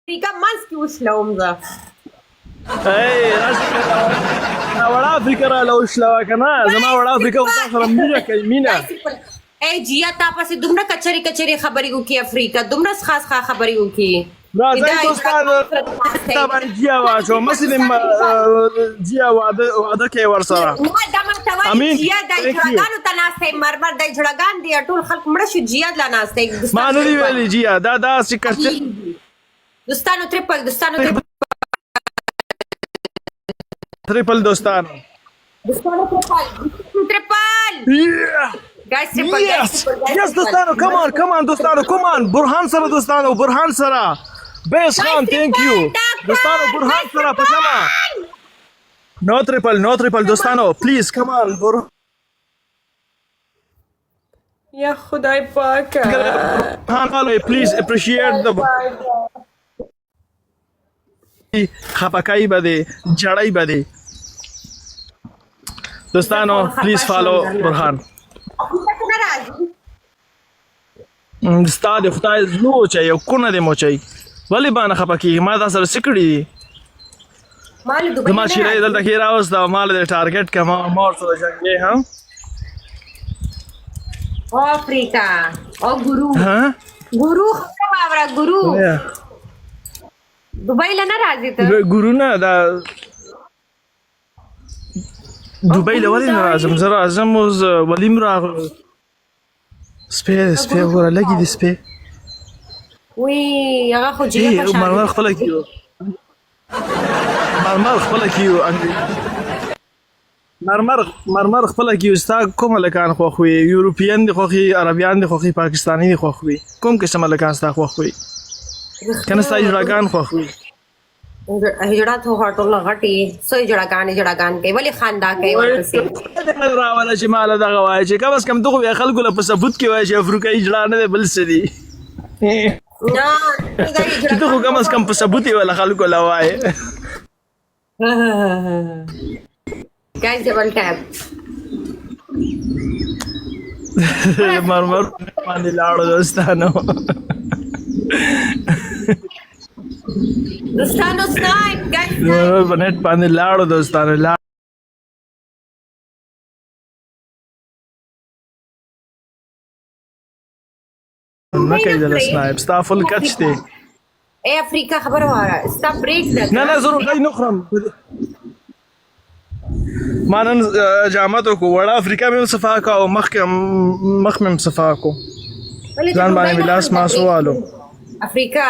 افریقا منځ کې وشلوم زه. ای راځه دا وړه افریقا را لوشلوه که نه، زما وړه افریقا خو تا سره مینه کوي، مینه. ای جیا، تا پسې دومره کچرې کچرې خبرې وکړي، افریقا دومره ښه ښه خبرې وکړي. راځئ دوستانو، تا باندې جیا واچو، مسې دې جیا واده واده کوي ورسره. نه، دا ماته وایي امین جیا د Thank you. جړګانو ته ناست دی، مرمر د جړګان دی، ټول خلک مړه شو، جیا لا ناست دی. ما نه دی ویلي جیا، دا داسې کچ دوستانو تریپل، دوستانو تریپل، تریپل دوستانو، دوستانو تریپل، تریپل ګایز، تریپل. Yes yes دوستانو، کم آن کم آن دوستانو، کم آن، برهان سره دوستانو، برهان سره، بیس خان thank you دوستانو، برهان سره پښما. نو تریپل، نو تریپل دوستانو، پلیز کم آن. یا خدای پاک، برهان پلیز اپریشیټ د خپکای به دی، جړای به دی دوستانو، پلیز فالو برهان. نه راځي. ستا د خدای زړه وچی یو کونه دې موچی، ولې باندې خپه کېږي؟ ما دا سره څه کړي دي؟ مال دوبۍ زما شیره یې دلته کې راوسته او ما له دې ټارګټ که ما ما ورسره جنګې هم. او افریقا او ګورو ها ګورو، خبره واوره ګورو، دوبۍ له نه راځي ته؟ ګورو نه، دا دوبۍ له ولې نه راځم؟ زه راځم اوس. ولیم راغلو. سپی سپی وګوره، لګي دي سپی. وی هغه خو جیګه په شان. مرمر خپله کیو، مرمر خپله کیو، مرمر مرمر خپله کیو. ستا کوم هلکان خوښ وي؟ یورپین دي خوښ وي، عربیان دي خوښ وي، پاکستاني دي خوښ وي؟ کوم قسم هلکان ستا خوښ وي؟ کنه ستا هجړاګان خوښ وي؟ هجړا ته ټول غټي سو هجړاګان هجړاګان کوي، ولی خندا کوي ورپسې؟ راوله چې ماله دغه وایي چې کم از کم دغه بیا خلکو له په ثبوت کې وایي چې افریقایي هجړا نه دی، بل څه دي. نه. چې ته خو کم از کم په ثبوت یې وله خلکو له وایې. Guys, double tap. مرمر باندې لاړو دوستانو. دوستانو سنایپ ګایز. مرمر په نت باندې لاړو دوستانو، لاړو. نه کوي د سنایپ، ستا فل کچ دی. اے افریقا، خبر واره، ستا بریک ده. نه نه، زه روټۍ نه خورم. ما نن جامه ته کو، وړه افریقا مې هم صفا کا او مخ مخ مې هم صفا کو، ځان باندې مې لاس ماس ووالو. افریقا.